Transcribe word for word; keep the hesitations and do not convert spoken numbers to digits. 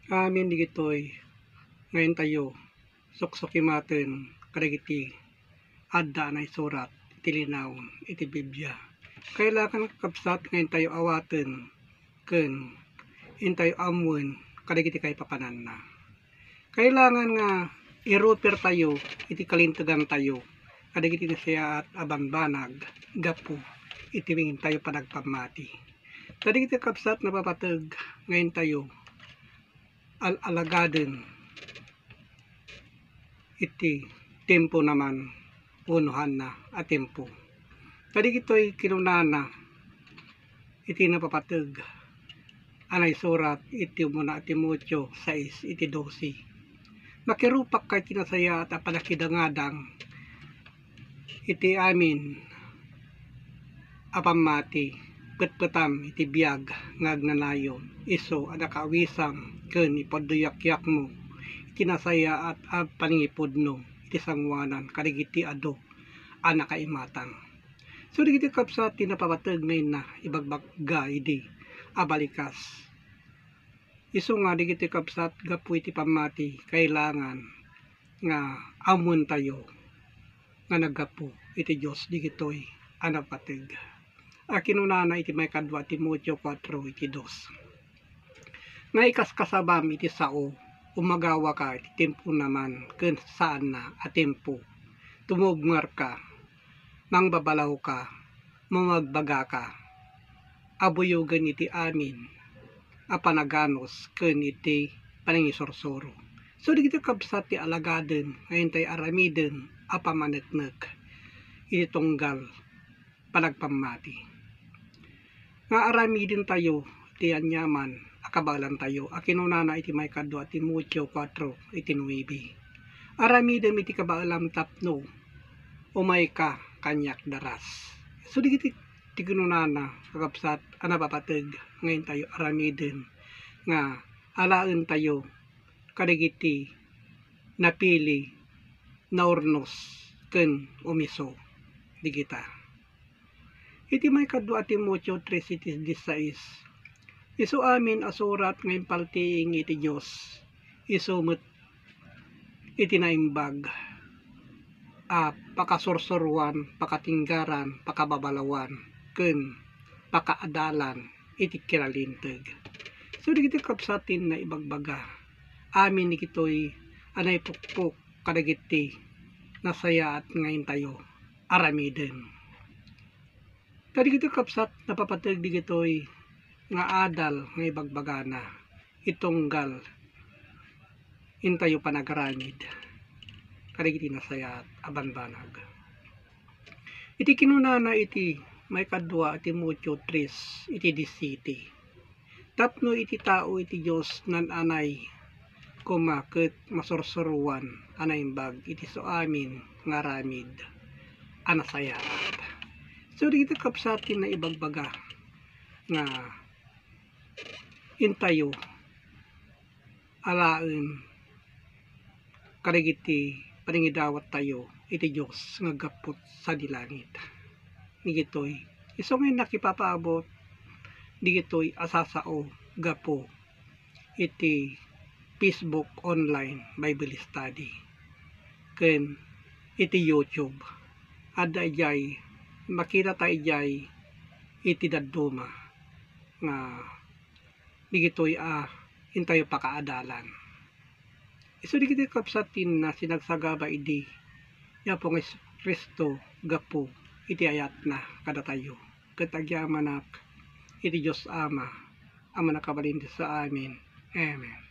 Amin digitoy nga intayo suksukimaten kadagiti adda a naisurat iti linaon iti Biblia. Kailangan, kakabsat, nga intayo awaten ken intayo ammoen kadagiti kaipapananna. Kailangan nga irupertayo iti kalintegantayo kadagiti nasayaat a bambanag gapu iti intayo panagpammati. Kadagiti, kakabsat, napapateg nga intayo al-alagaden iti tiempo naman wenno haanna a tiempo. Kadagitoy kinunana iti napapateg a naisurat iti umuna a Timoteo sais iti dose. Makirupakka iti nasayaat a panakidangadang iti amin a pammati, petpetam iti biag nga agnanayon, isu a nakaawisam ken ipadduyakyakmo iti nasayaat a panangipudno iti sangoanan kadagiti adu a nakaimatang. So, dagiti, kakabsat, ti napapateg nga inna ibagbaga idi a balikas. Isu nga dagiti, kakabsat, gapu iti pammati, kailangan nga ammoentayo nga naggapu iti Dios digitoy a napateg. A kinunana iti maikadua Timoteo kuatro iti dos, nga ikaskasabam iti sao, umagawaka iti tiempo naman ken saanna a tiempo. Tumubngarka, mangbabalawka, mabagbagaka, a buyogen iti amin a panaganus ken iti panangisursuro. So, dagiti, kakabsat, ti alagaden nga intay aramiden a pammaneknek iti tunggal panagpammati. Nga aramidentayo ti aniaman a kabaelantayo a kinunana iti maikadua Timoteo kuatro iti nuebe. Aramidem iti kabaelam tapno umayka kaniak daras. So, dagiti ti kinunana, kakabsat, a napapateg nga intayo aramiden nga alaentayo kadagiti napili, naurnos, ken umiso digita. Iti maikadua a Timoteo tres iti disais, isu amin a surat nga impaltiing iti Dios, isu met iti naimbag a pakasursuroan, pakatinggaran, pakababalawan, ken pakaadalan iti kinalinteg. So, dagiti, kakabsat, ti inna ibagbaga, amin dagitoy a naipukpok kadagiti nasayaat nga intayo aramiden. Kadagiti, kakabsat, napapateg dagitoy nga adal nga ibagbagana, itunggal intayo panagaramid kadagiti nasayaat a banbanag. Iti kinunana iti maikadua a Timoteo tres iti disiete, tapno iti tao iti Dios naan-anay koma ket masursuroan a naimbag iti su amin nga aramid a nasayaat. So, dagiti, kakabsat, ti naibagbaga nga intayo alaen kadagiti paningidawattayo iti Dios nga aggapu sadi langit. Dagitoy isu nga nakipapaabut dagitoy a sasao gapu iti Facebook online Bible study ken iti YouTube. Adda idiay, makitata idiay iti dadduma nga dagitoy a intayo pakaadalan. Isu dagiti, kakabsat, ti inna sinagsagaba idi ni Apo nga Jesu-Cristo gapu iti ayatna kadatayo, ket agyamanak iti Dios Ama a mannakabalin iti su amin. Amen.